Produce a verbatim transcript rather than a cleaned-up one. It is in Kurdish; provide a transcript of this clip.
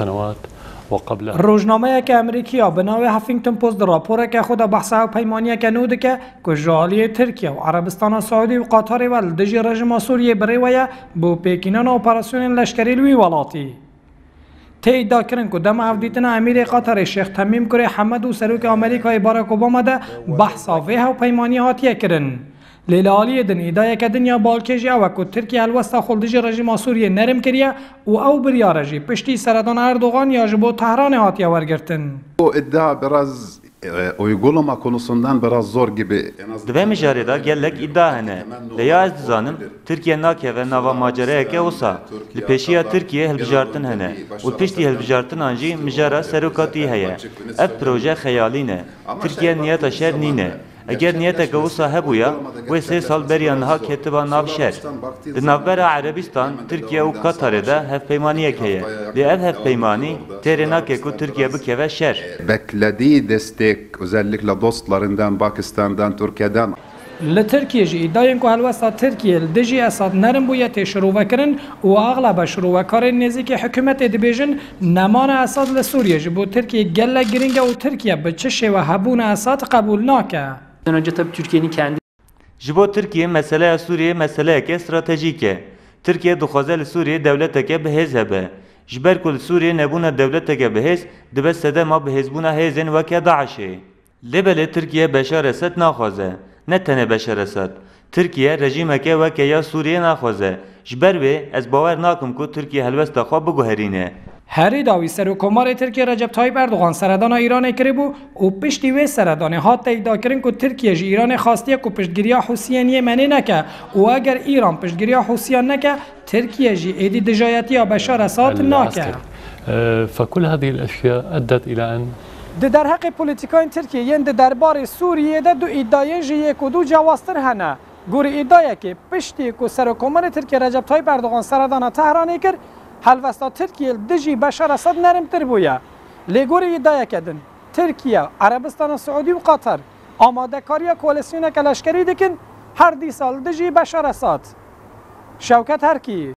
سنوات وقبلها. Rojnameyeke Amerîkî ya bi navê Huffington Post di raporeke xwe de behsa hevpeymaniyeke nû dike ku ji aliyê Tirkiye û Erebistana Siûdî û Qatarê ve li dijî rejîma Sûriyê bi rê we ye bo pêkînana operasyonên leşkerî li wî welatî. Tê îdiakirin ku dema hevdîtina Emîrê Qatarê Şêx Temîm Kurê Hemed û Serokê Amerîkayê Barack Obama de behsa vê hevpeymaniyê hatiye kirin. Lê li aliyê din îdayeke din ya balkêş jî ew e ku Tirkiye helwesta xwe li dijî rejîma Sûriyê nerm kiriye û ew biryare jî piştî seredana Erdogan ya ji bo Tehranê hatiye wergirtin. Bu iddia biraz, e, uygulama konusundan biraz zor gibi. En az Di vê mijarê de gelek îdia hene. Lê ya ez dizanim, Tirkiye nakeve nava macereyeke wisa. Li pêşiya Tirkiye hilbijartin hene û piştî hilbijartinan jî mijara serokatî heye. Ev proje xeyalî ne. Tirkiye niyeta şer nîne. Eger niyeteke wisa hebûya, wê sê sal beriya niha ketiba nav şer. Di navbera Erebistan, Tirkiye û Katarê de hevpeymaniyek heye. Lê ev hevpeymanî têrê nake ku Tirkiye bikeve şer. Beklediği destek özellikle dostlarından, Pakistan'dan, Türkiye'den. Li Tirkiye jî îdayên ku helwesta Tirkiye li dijî Esad nerm bûye tê şirovekirin û axlebe şirovekarên nêzîkî hikûmetê dibêjin, nemana Esad li Sûriyê ji bo Tirkiye gelek giring e û Tirkiye bi çi şêwe hebûna Esad qebûl nake. Önce tabii Türkiye'nin kendi Ji bo Tirkiye meseleya Sûriyê meseleyeke stratejîk e. Tirkiye dixwaze li Sûriyê dewleteke bi hêz hebe. Ji ber ku li Sûriyê nebûna dewleteke bi hêz dibe sedema bihêzbûna hêzên weke DAIŞ'ê. Lê belê Tirkiye Beşar Esed naxwaze. Ne tenê Beşar Esed. Tirkiye rejîmeke weke ya Sûriyê naxwaze. Ji ber wê ez bawer nakim ku Tirkiye helwesta xwe biguherîne. Herî dawî Serokkomarê Tirkiye Recep Tayyip Erdogan seredana Îranê kiribû û piştî wê seredanê hat teydakirin ku Tirkiye ji Îranê xastiye ku piştgiriya Hûsiyên Yemenê neke û eger Îran piştgiriya Hûsiyan neke, Tirkiye jî êdî dijayetiya Beşar Esad nake. العسكري. آه، فكل هذه الأشياء أدت إلى أن Di derheqê polîtîkayên Tirkiye yên di derbarê Sûriyê de du îdayên ji yek û du cewaztir hene. Gorî îdayekê, piştî ku Serokkomarê Tirkiye Recep Tayyip Erdogan seredana Tehranê kir, helwesta Tirkiye li dijî Beşar Esad nermtir bûye. Lê gorî îdayeke din, Tirkiye, Erebistana Siûdî û Qatar amadekariya koalîsyoneke leşkerî dikin, her dîsa li dijî Beşar Esad. Şewket Herkî.